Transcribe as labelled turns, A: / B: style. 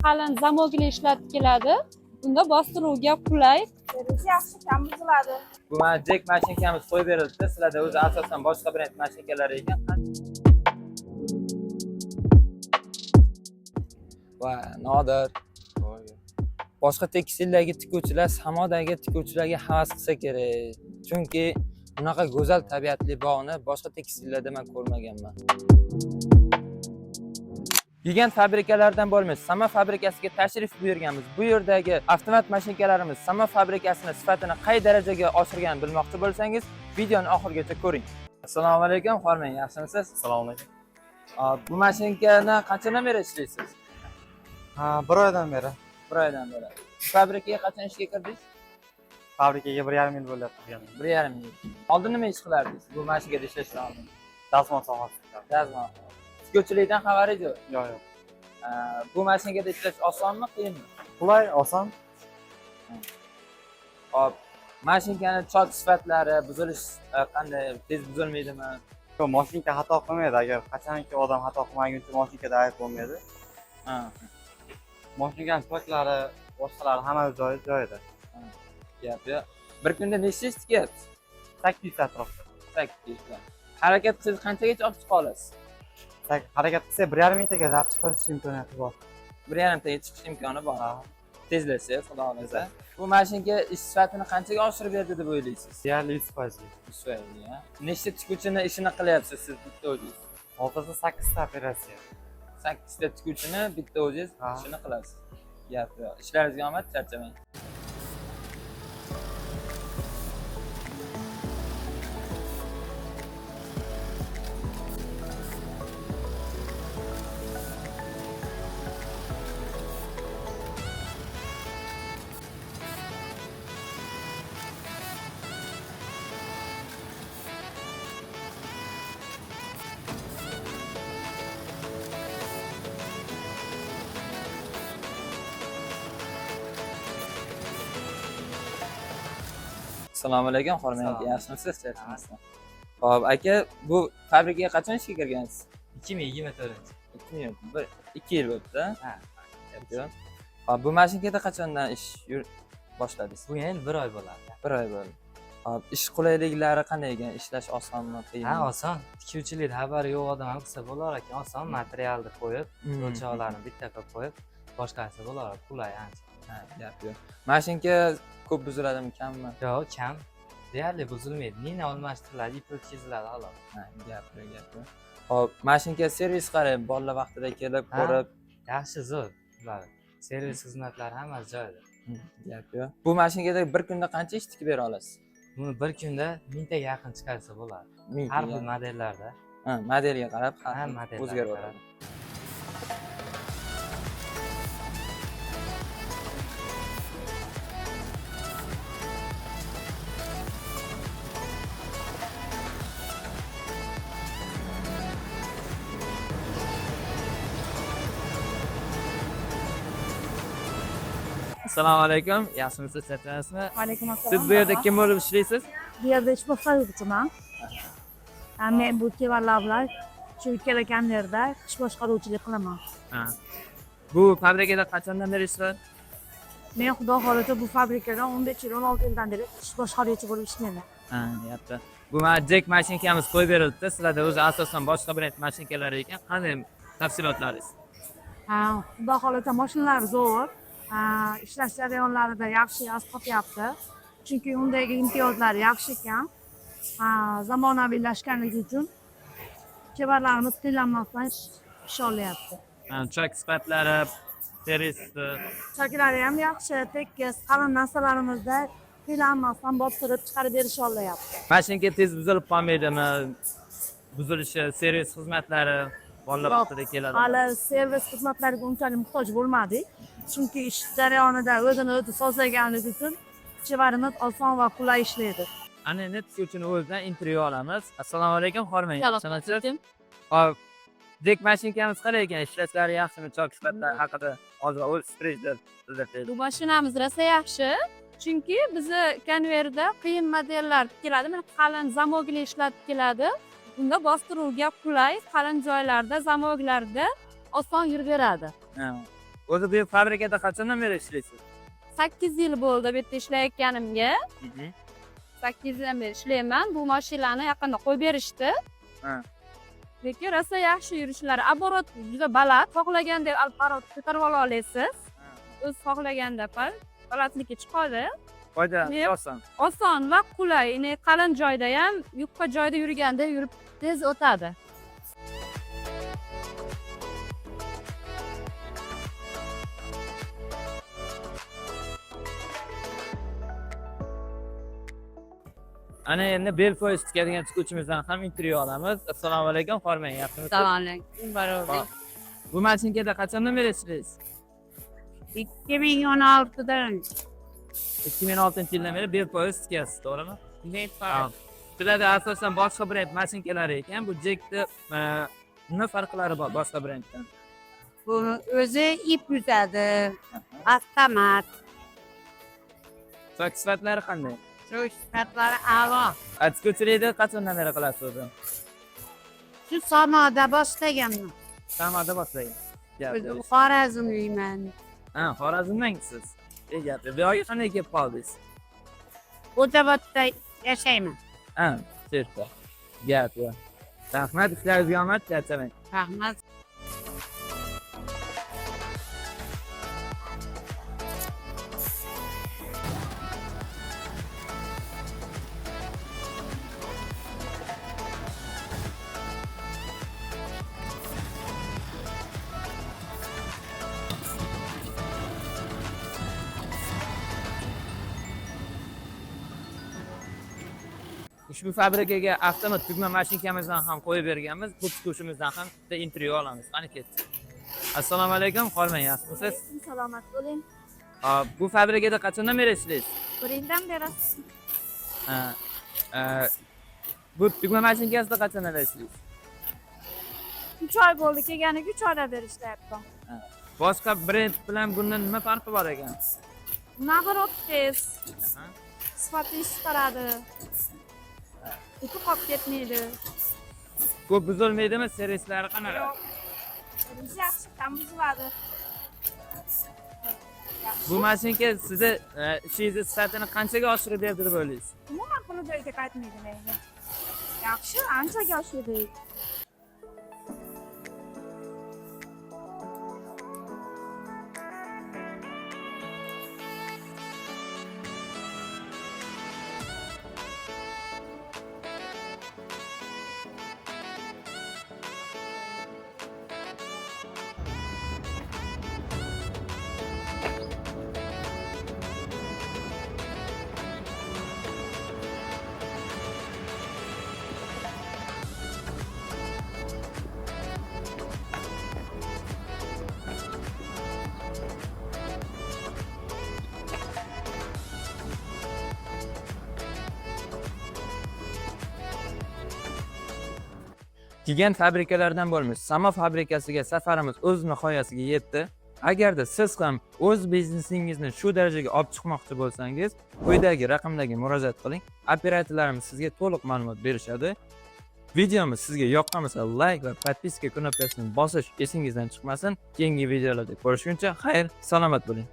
A: Qalin zamokli ishlatib keladi. Bunda bostiruvga qulay.
B: Servis yaxshi, kam buziladi.
C: Bu mana Jack mashinkamiz qo'yib berilibdi. Sizlarda o'zi asosan boshqa brend mashinkalari ekan. Va nodir. Boshqa tekstildagi tikuvchilar Samodagi tikuvchilarga havas qilsa kerak. Chunki bunaqa go'zal tabiatli bog'ni boshqa tekstillarda men ko'rmaganman. Gigant fabrikalardan bo'lmish Sama fabrikasiga tashrif buyurganmiz. Bu yerdagi avtomat mashinkalarimiz Sama fabrikasini sifatini qay darajaga oshirganini bilmoqchi bo'lsangiz, videoni oxirigacha ko'ring. Assalomu alaykum, Xormang, yaxshimisiz?
D: Assalomu alaykum.
C: Bu mashinkani qanchadan beri ishlaysiz?
D: Ha, bir oydan beri.
C: Bir oydan beri. Bu fabrikaga qachon ishga kirdingiz?
D: Fabrikaga 1,5 yil bo'lyapti.
C: 1,5 yil. Oldin nima ish qilardingiz? Bu mashinkada ishlashdan oldin.
D: Dazmol sohasida.
C: Dazmol. Tikuvchilikdan xabaringiz yo'q.
D: Yo'q, yo'q.
C: Bu mashinkada ishlash osonmi, qiyinmi?
D: Qulay, oson.
C: Hop, mashinkani chok sifatlari, buzilish qanday, tez buzilmaydimi?
D: Yo'q, mashinka xato qilmaydi. Agar qachonki odam xato qilmaguncha mashinkada ayb bo'lmaydi.
C: Ha.
D: Mashinkani choklari, boshqalari hamma joyi joyida.
C: Gap yo'q. Bir kunda nechta ish tikyapsiz?
D: 800 atrofida.
C: 8 ta. Harakat qilsangiz qanchagacha olib chiqa olasiz?
D: Harakat qilsak 1,5 mingtaga olib chiqish imkoniyati bor.
C: 1,5 taga chiqish imkoni bor.
D: Ha.
C: Tezlashsa, xudo xohlasa. Bu mashinka ish sifatini qanchaga oshirib berdi deb o'ylaysiz?
D: Deyarli 100%.
C: 100%, ya. Nechta tikuvchini ishini qilyapsiz siz bitta o'zingiz?
D: Hozirda 8 ta operatsiya.
C: 8 ta tikuvchini bitta o'zingiz
D: Ha.
C: ishini qilasiz. Gap yo'q. Ishlaringizga omad, charchamang. Assalomu alaykum, Xormang aka,
D: Salom.
C: yaxshimisiz? Charchamasdan. Xo'p, aka, bu fabrikaga qachon ishga kirgansiz?
E: 2024.
C: 2001, 2 yil bo'libdi.
E: Ha.
C: Gap yo'q. Xo'p, bu mashinkada qachondan ish boshladingiz?
E: Bu endi bir oy bo'ladi.
C: Bir oy bo'ldi. Xo'p, ish qulayliklari qanday ekan? Ishlash osonmi, qiyinmi?
E: Ha, oson. Tikuvchilik xabari yo'q odam ham qilsa bo'lar ekan. Oson materialni qo'yib, o'lchovlarni bitta qilib qo'yib, boshqasi bo'lar, qulay ancha.
C: Ha, gap yo'q. Mashinka ko'p buziladimi, kammi?
E: Yo'q, kam. Deyarli buzilmaydi. Nina almashtiriladi, ip o'tkaziladi xolos.
C: Ha, gap yo'q, gap yo'q. Xo'p, mashinka servis qarang, bolalar vaqtida kelib,
E: Ha.
C: ko'rib,
E: Yaxshi, zo'r. Ular servis xizmatlari hammasi joyida.
C: Gap yo'q. Bu mashinkada bir kunda qancha ish tikib bera olasiz?
E: Buni bir kunda mingtaga yaqin chiqarsa bo'ladi.
C: Mingta.
E: Har xil modellarda.
C: Ha, modelga qarab har
E: Ha,
C: xil
E: modellarga
C: o'zgaraveradi. Assalomu alaykum. Yaxshimisiz, charchamasizmi?
B: Alaykum assalom.
C: Siz bu yerda kim bo'lib ishlaysiz?
B: Bu yerda ish boshqaruvchiman. Ha, men bu kevarlar bilan shu ikkala konveyerda ish boshqaruvchilik qilaman.
C: Ha. Bu fabrikada qachondan beri ishlaysiz?
B: Men xudo xohlasa bu fabrikada 15 yil, 16 yildan beri ish boshqaruvchi bo'lib ishlayman.
C: Ha, deyapti. Bu mana Jack mashinkamiz qo'yib berilibdi. Sizlarda o'zi asosan boshqa brend mashinkalari ekan. Qanday tafsilotlaringiz?
B: Ha, xudo xohlasa mashinalar zo'r. Ha, ishlash jarayonlarida yaxshi asqotyapti. Chunki undagi imtiyozlar yaxshi ekan. Ha, zamonaviylashganligi uchun chevarlarimiz qiynalmasdan ish olyapti.
C: Ha, chok sifatlari, servis
B: Choklari ham yaxshi, tekis, qalin narsalarimizda qiynalmasdan bostirib chiqarib berish olyapti.
C: Mashinka tez buzilib qolmaydimi? Buzilishi, servis xizmatlari bolalar
B: Yo'q,
C: vaqtida keladi.
B: Hali servis xizmatlariga unchalik muhtoj bo'lmadik. Chunki ish jarayonida o'zini o'zi sozlaganligi uchun chevarimiz oson va qulay ishlaydi.
C: Ana endi tikuvchini o'zidan intervyu olamiz. Assalomu alaykum, Xormang.
A: Assalomu
C: Xo'p, Jack mashinkamiz qalay ekan? Ishlashlari yaxshimi? Chok sifatlari haqida hozir o'z fikringizni bildirsangiz.
A: Bu mashinamiz rosa yaxshi. Chunki bizni konveyerda qiyin modellar keladi. Mana qalin zamokli ishlatib keladi. Bunda bostiruvga qulay, qalin joylarda, zamoklarda oson yuraveradi.
C: Ha. O'zi bu fabrikada qachondan beri ishlaysiz?
A: 8 yil bo'ldi bu yerda ishlayotganimga. 8 yildan beri ishlayman. Bu mashinalarni yaqinda qo'yib berishdi. Lekin rosa yaxshi yurishlari, оборот juda baland, xohlagandek оборот ko'tarib ola olasiz. O'z xohlaganda balandlikka chiqadi.
C: Foydalanish
A: Yep.
C: oson.
A: Oson va qulay. Ya'ni qalin joyda ham, yupqa joyda yurganda yurib tez o'tadi.
C: Ana endi bel poyez tikadigan tikuvchimizdan ham intervyu olamiz. Assalomu alaykum, hormang, yaxshimisiz?
F: Assalomu alaykum, barobar.
C: Bu mashinkada qachondan beri ishlaysiz?
F: 2016dan.
C: 2016-yildan beri bel poyez tikasiz, to'g'rimi? Ha. Sizlarda asosan boshqa brend mashinkalari ekan. Bu Jackni nima farqlari bor boshqa brenddan?
F: Buni o'zi ip yuzadi. Avtomat.
C: Sifatlari qanday?
F: Shu sifatlari a'lo.
C: A, tikuvchilikni qachondan beri qilasiz o'zi?
F: Shu samoda boshlaganman.
C: Samoda boshlagan. Gap
F: O'zim
C: yo'q.
F: Xorazmlikman.
C: Ha, Xorazmdansiz. E, gap yo'q. Bu yoqqa qanday kelib qoldingiz?
F: Xo'jaobodda yashayman.
C: Ha, sherda. Gap yo'q. Rahmat, ishlaringizga omad, charchamang.
F: Rahmat.
C: Ushbu fabrikaga avtomat tugma mashinkamizdan ham qo'yib berganmiz. Bu tikuvchimizdan ham bitta intervyu olamiz. Qani ketdik. Assalomu alaykum, hormang, yaxshimisiz?
A: Salomat bo'ling.
C: Ha, bu fabrikada qachondan beri ishlaysiz?
A: Bir yildan beri.
C: Ha, bu tugma mashinkasida qachondan beri ishlaysiz?
A: 3 oy bo'ldi kelganiga, 3 oydan beri ishlayapman.
C: Boshqa brend bilan bundan nima farqi bor ekan?
A: Наоборот, tez, sifatli ish chiqaradi, ipi qolib ketmaydi.
C: Ko'p buzilmaydimi? Servislari qanaqa?
A: Yaxshi, kam buziladi.
C: Bu mashinka sizni ishingizni sifatini qanchaga oshirib berdi deb o'ylaysiz?
A: Umuman puli joyiga qaytmaydi menga. Yaxshi, anchaga oshirdi.
C: Gigant fabrikalardan bo'lmish Samo fabrikasiga safarimiz o'z nihoyasiga yetdi. Agarda siz ham o'z biznesingizni shu darajaga olib chiqmoqchi bo'lsangiz, quyidagi raqamlarga murojaat qiling. Operatorlarimiz sizga to'liq ma'lumot berishadi. Videomiz sizga yoqqan bo'lsa, like va подписка knopkasini bosish esingizdan chiqmasin. Keyingi videolarda ko'rishguncha xayr, salomat bo'ling.